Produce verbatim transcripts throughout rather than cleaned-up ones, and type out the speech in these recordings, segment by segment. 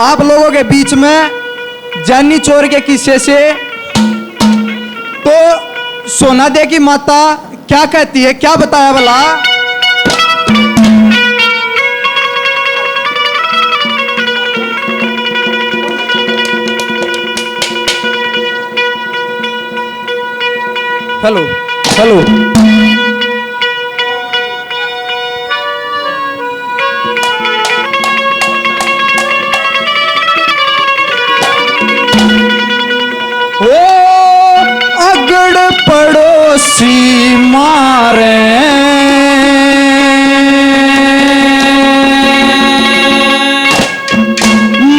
आप लोगों के बीच में जानी चोर के किस्से से, तो सोना दे की माता क्या कहती है, क्या बताया भला? Hello, hello. ओ अगड़ पड़ोसी मारे,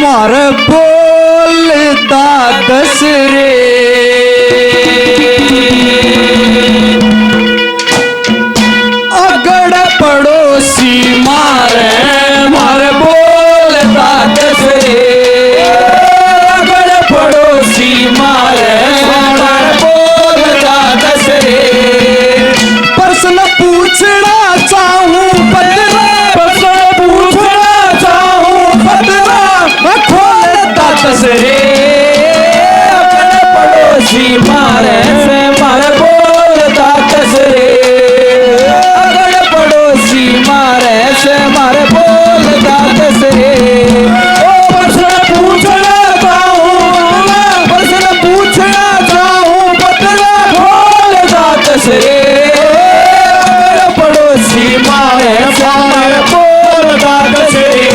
मार बोलता दस रे। अगड़ पड़ोसी मारे, मार बोलता दस रे। अगड़ पड़ोसी मारे, मार बोलता दस रे। प्रश्न पूछना चाहूं पतरा, प्रश्न पूछना चाहूं पतरा, खोलता दस रे। अगड़ पड़ोसी मारे से मार बोलता दस रे। अगड़ पड़ोसी मारे से मार बोलता दस रे। ओ प्रश्न पूछना चाहूं, प्रश्न पूछना चाहूं, पतरा खोलता दस रे। अगड़ पड़ोसी मारे से मार बोलता दस रे।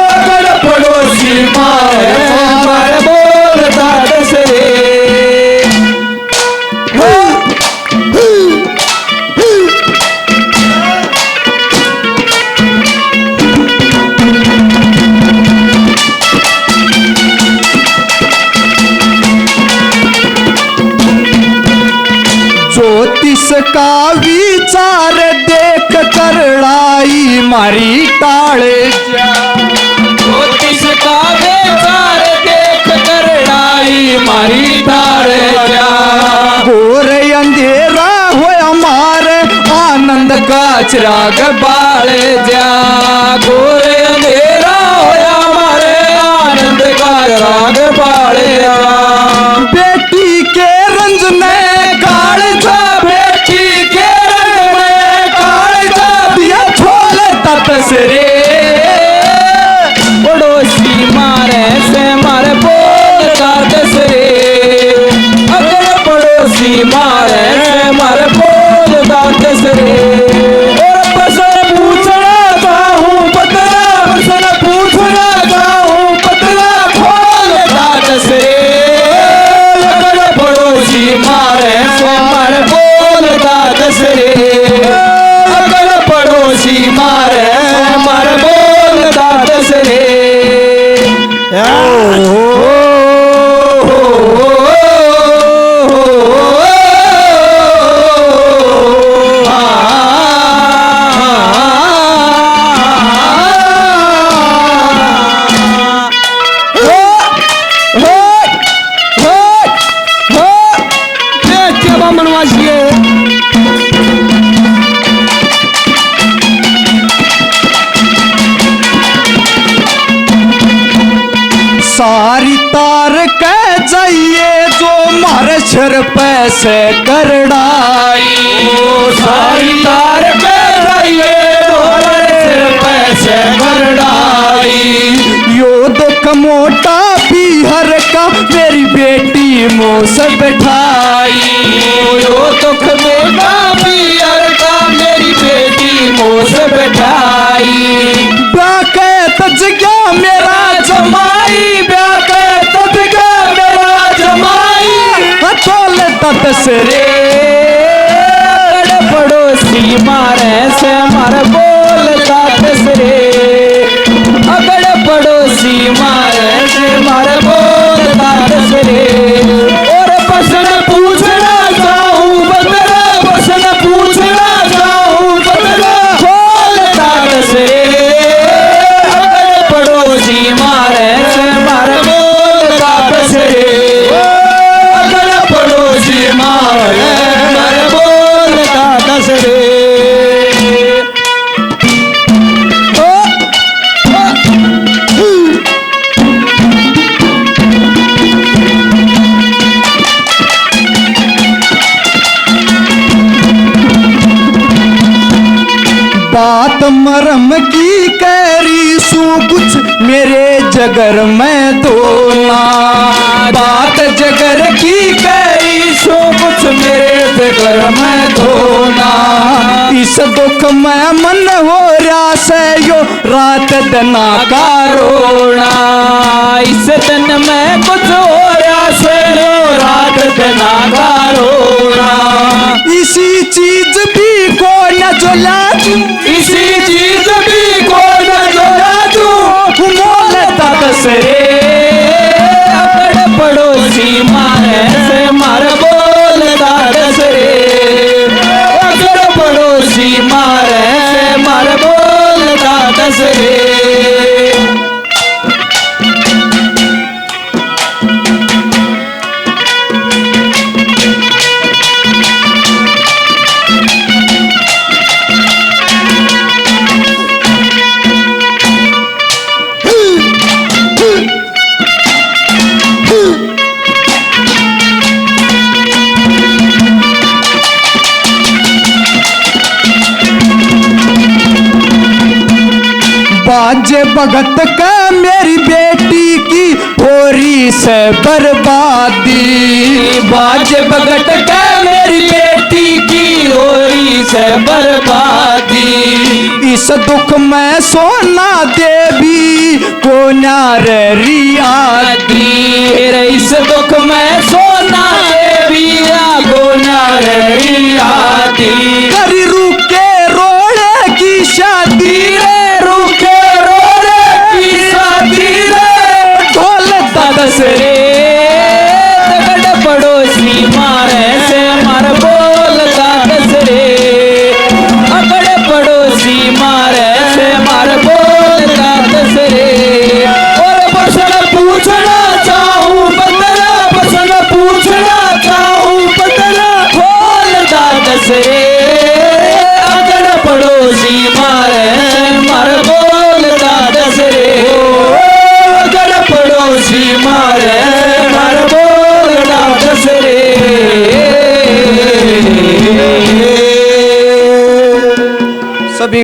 अगड़ पड़ोसी मारे से मार बोलता दस रे। ज्योतिष का विचार देख करड़ाई मारी टाल जा। ज्योतिष का विचार देख करड़ाई मारी टाल जा। घोर अंधेरा होया मारे आनंद का चिराग बाल जा। घोर अंधेरा होया मारे आनंद का चिराग बाल जा। बेटी के रंज ने काल जा, बेटी के रंज ने काल जा, दिया खोलता दस रे। पड़ोसी मारे से मार बोलता दस रे। अगड़ पड़ोसी मारे से मार बोलता दस रे। और प्रश्न पूछना चाहूं पतरा, प्रश्न पूछना चाहूं पतरा खोलता दस रे। अगड़ पड़ोसी मारे से मार बोलता दस रे। अगड़ पड़ोसी मारे से मार बोलता दस रे। सारी तार के जाइए जो मारे सिर पे से करड़ाई। ओ सारी तार के जाइए जो मारे सिर पे से करड़ाई। यो दुख मोटा पीहर का मेरी बेटी मोस बैठाई। यो दुख मोटा पीहर का मेरी बेटी मोस बैठाई। ब्याह के तज गया मेरा जमाई, ब्याह के तज गया मेरा जमाई। हाँ, खोलता दस रे। अगड़ पड़ोसी मारे से मार बोलता दस रे। अगड़ पड़ोसी मारे से मार बोलता दस रे। और प्रश्न पूछना चाहूं बतरा, प्रश्न पूछना चाहूं बतरा, खोलता दस रे। अगड़ पड़ोसी मारे से मार बोलता दस रे। अगड़ पड़ोसी मारे मार बोलता दस रे। ओ, मरम की करी सू कुछ मेरे जगर में धोना। बात जगर की करी सू कुछ मेरे जगर में धोना। इस दुख में मन हो रहा से यो रात दना का रोना। इस दिन में कुछ हो रहा से यो रात दना का रोना। इसी चीज भी को न जो लाजू, इसी चीज भी को न जो लाजू, मोल ता दस रे। अकड़ पड़ोसी मारे से मार बोल ता दस रे। अकड़ पड़ोसी मारे से मार बोल ता दस रे। बाजे भगत के मेरी बेटी की होरी से बर्बादी। बाजे भगत के मेरी बेटी की होरी से बर्बादी। इस दुख में सोना देवी को नार रियादी। इस दुख में सोना देवी को नार रियादी। करी रुके रोड़े की शादी रे, रुके रोड़े की शादी रे। ढोल ता दस रे। अकड़ पड़ोसी मारे से मार बोल ता दस रे। अकड़ पड़ोसी मारे से मार बोल ता दस रे। और प्रश्न पूछना चाहूं बतला, प्रश्न पूछना चाहूं बतला, बोल ता दस रे। अकड़ पड़ोसी मारे से मार बोल ता दस रे। ओ, अकड़ पड़ोसी मारे